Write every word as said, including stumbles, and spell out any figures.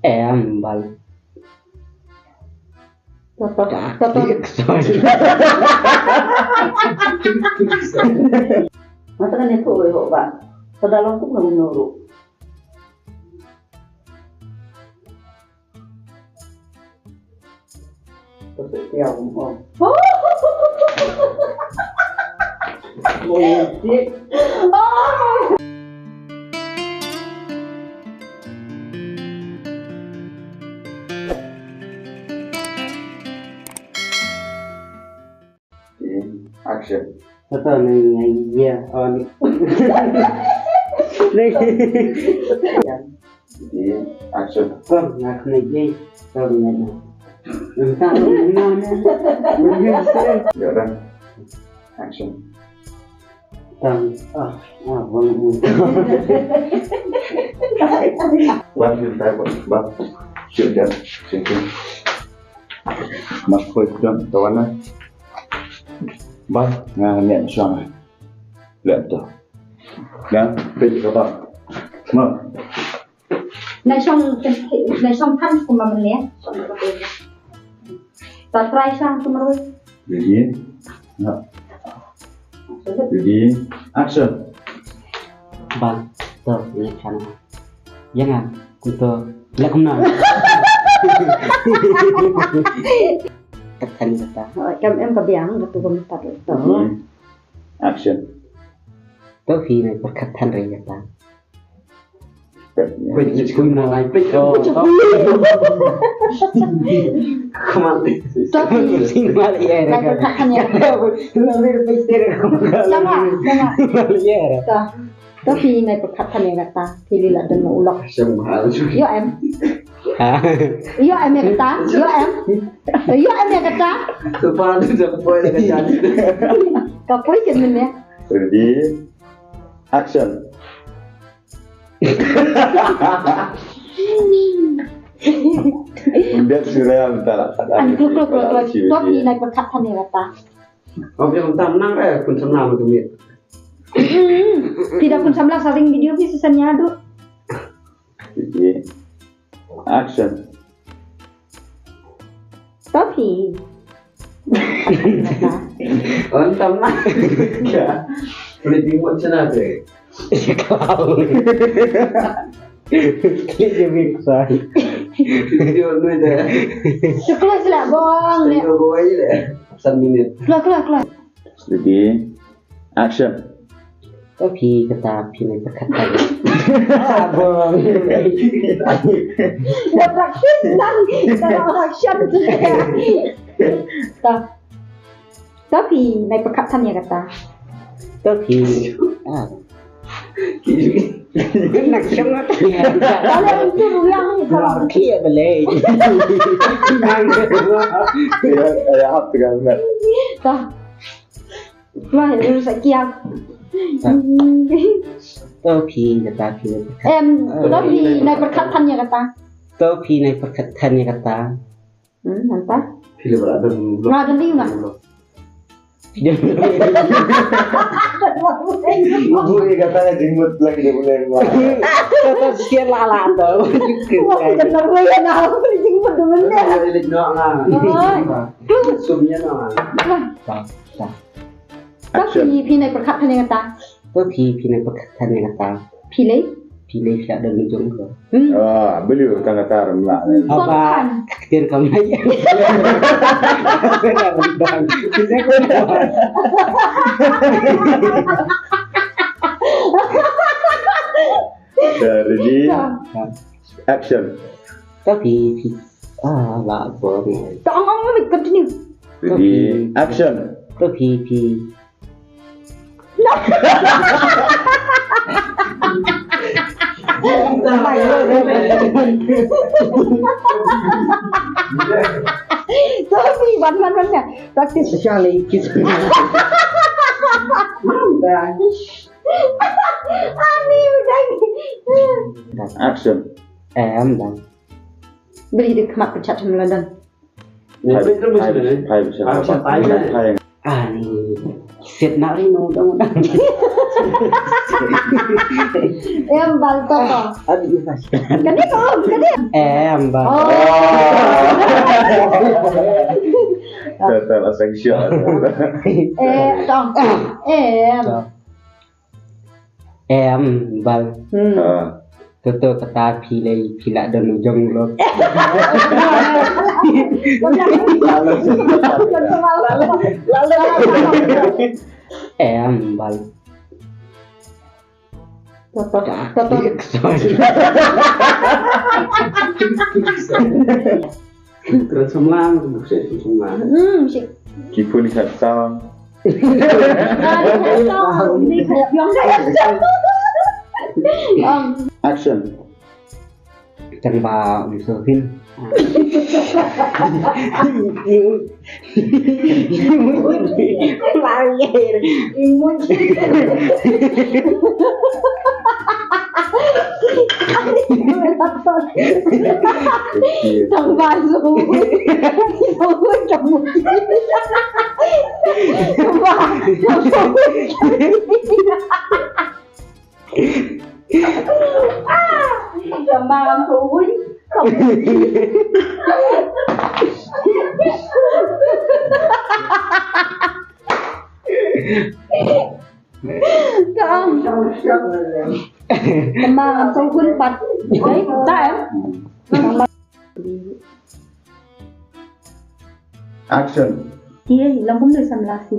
Em bal. Toto, toto. Sorry. Mata kan itu wei hok ba. Sada long kum long nuru. Terus dia ngomong. Oh, iya. Action. Toto ni, ya, oh, ni. Ni. Action. Kon, nak ni, ye. Kon, ni. Entah, ni, ni. Ya udah. Action. Tang, ah, ah, bang. Wan, kita, bang. Sip, dah. Sip. Mas, koi, dah, kawan, ah. Bang, nga niat shong. Lep tu. Dah, pit ka bang. Ma. Na shong, na shong than kumba mynne. Ta try shong kumba ruh. Ready? Na. Ready? Action. Bang, to, na shong. Ïa nga, kumto, la kumno. Kata ni kata. Oh, kam em ka biang, kata ka mata tu. Ready? Action. To phi nai pyrkhat than re kata. Peit, peit, peit, peit. Come on. To phi. Sing mal ïa re. Nai pyrkhat than ïa. Sama, sama. Mal ïa re. To. To phi nai pyrkhat than ïa kata. Phi lila don u lok. Ïoh em. Ha. Ïoh em ïa kata. Ïoh em. Ïoh em ïa kata. Ka poi ïa kata. Ka poi ïa kata. Ready? Action. Biar suraya minta lah. An kluk, kluk, kluk, kluk. To phi nai pyrkhat than ïa kata. Ong phi ong tam nang eh, khun samla ma tu mit. Hmm. Phi da khun samla sa ring video phi shisien ïa du. Ready? Action. To phi. Ong tam nang. Ya. Boleh tengok channel tu. Klik je bik sai. Video ni dah. Syukur sila bong ni. Video boy dah. Satu minit. Keluar, keluar, keluar. Ready? Action. To phi kata phi nai pyrkhat than. Bong. Dah praktis nang. Dah praktis. Ta. To phi nai pyrkhat than ïa kata. To phi. Ah. Nak shong kata. Kalau itu rulang ni kalau. Clear balei. Ya, ya, apa kan? Ta. Wah, ini rusak kiam. To phi kata phi. Em, to phi nai pyrkhat than ïa kata. To phi nai pyrkhat than ïa kata. Hmm, nanta. Phi leh ba la don. Nga don di nga. Phi don. Ibu ni kata ka jingmut lagi dia boleh. Kata sikit lah lah tu. Wah, kena gue ya nah. Jingmut tu benda. Ada lek nak lah. Oh. Sumnya nak. Wah. Tak, tak. To phi, phi nai pyrkhat than ïa kata. To phi, phi nai pyrkhat than ïa kata. Phi lei? Phi lei phi la don jong ko. Hmm. Ah, beliau tang kata ram la. Haba. Ktir kam lai. Dah ready? Dah. Action. To phi, phi. Ah, la bor. To ong ong, continue. Ready? Action. To phi, phi. Sorry, one, one, one, yeah. Practice. Shall I kiss? Ani, udah. Action. Eh, em, dah. Beli di kemat pecah sama ladan. Five, five, five, five. Ah, ni. Tit na ri no dong dong. Em bal to ko. Abi ibas. Kani ko, kani. Em bal. Oh. Total asang siya. Eh, tong. Em. Em bal. Hmm. Ah. Tutu kata phi lei phi la don jong lo. Em bal. Toto, toto. Sorry. Kren semlang, buset semlang. Hmm, sik. Kipu ni kat sound. Um, action. Tang ba um so hin. Tang ba so. Tang ba so. Tang ba so. Ka ang. Kemang ang tong kun pat. Dai, ta em. Action. Ye, lam bum dei samla si.